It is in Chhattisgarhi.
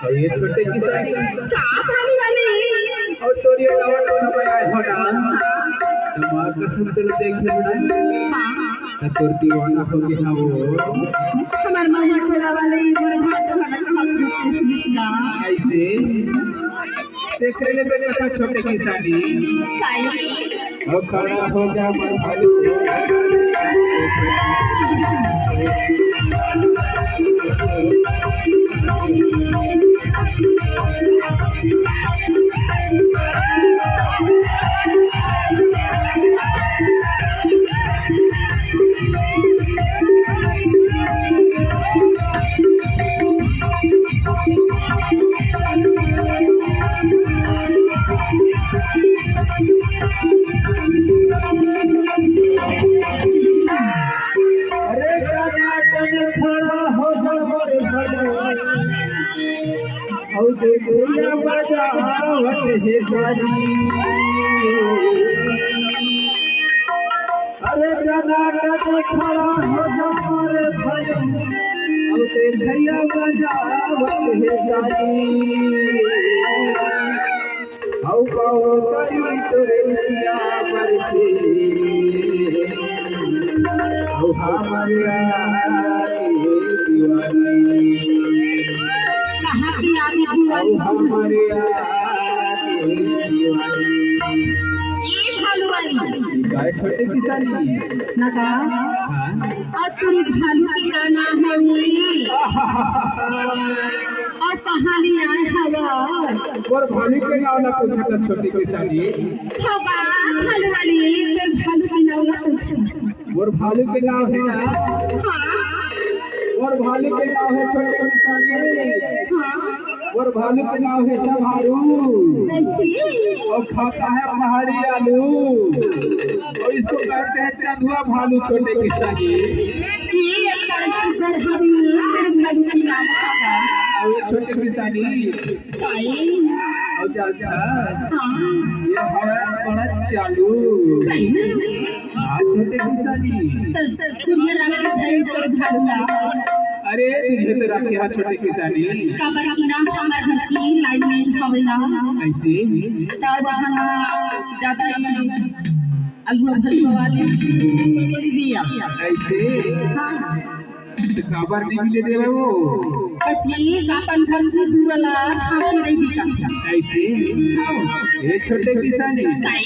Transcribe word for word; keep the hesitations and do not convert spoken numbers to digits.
अउ ये छोटे किसानी। का भालू वाले? अउ तोर ये नवा टोला में आए हो ना, त माँ कसम तोला देखे हो ना, हाँ। त तोर दीवाना हो गे हँव वो। हमर महुआ टोला वाले ये मोर घर तो हमारा खास विशेष ना। अइसे? तेकरे ले बे कथा छोटे किसानी। काई? अउ खड़ा हो जा मोर भालू। अरे टनाटन खड़ा हो जा मोर भालू, अउ देखिया बजावत हे ताली। अरे टनाटन खड़ा हो जा मोर भालू, अउ देखिया बजावत हे ताली। अउ पाँव तरी तोरे पिया बरसे, अउ हमर आके दीवानी। कहाँ की आके दीवानी? अउ हमर आके दीवानी। ए भालू वाली। काय छोटे किसानी? ना का? हाँ। अउ तोर भालू के का नाम हवे? अउ कहाँ ले आए हवा? मोर भालू के नाव ला पूछत हस छोटे किसानी। हवा, भालू वाली, तोर भालू के नाव ला पूछत हस। मोर भालू के नाव हे ना? हाँ। मोर भालू के नाव हे छोटे किसानी। हाँ। मोर भालू के नाव हे संभारू। अइसे? अउ खाता हे पहाड़ी आलू। अउ इसको कहते हैं चंदुआ भालू छोटे किसानी। ये एक तरह से घर हमी, तेरे भालू के नाव का। अउ ये छोटे किसानी। काई? अउ जानत हस? हाँ। ये हवे बड़ा चालू। सही में? हाँ, छोटे किसानी। त, त, तुझे राखे भाई तोर भालू ला। अरे, तुझे तो राखे हाँ, छोटे किसानी। काबर कि ना, हमर घर की लाइन नहीं हवे ना। अइसे? त वहाँ ना ज्यादा ही अलुआ भलुआ वाले मिल दिया। अइसे? हाँ। त काबर नहीं मिले देवे वो? पति का अपन घर की दूर ला ठाकुर नहीं बिका। अइसे? हाँ। ये छोटे किसानी। काई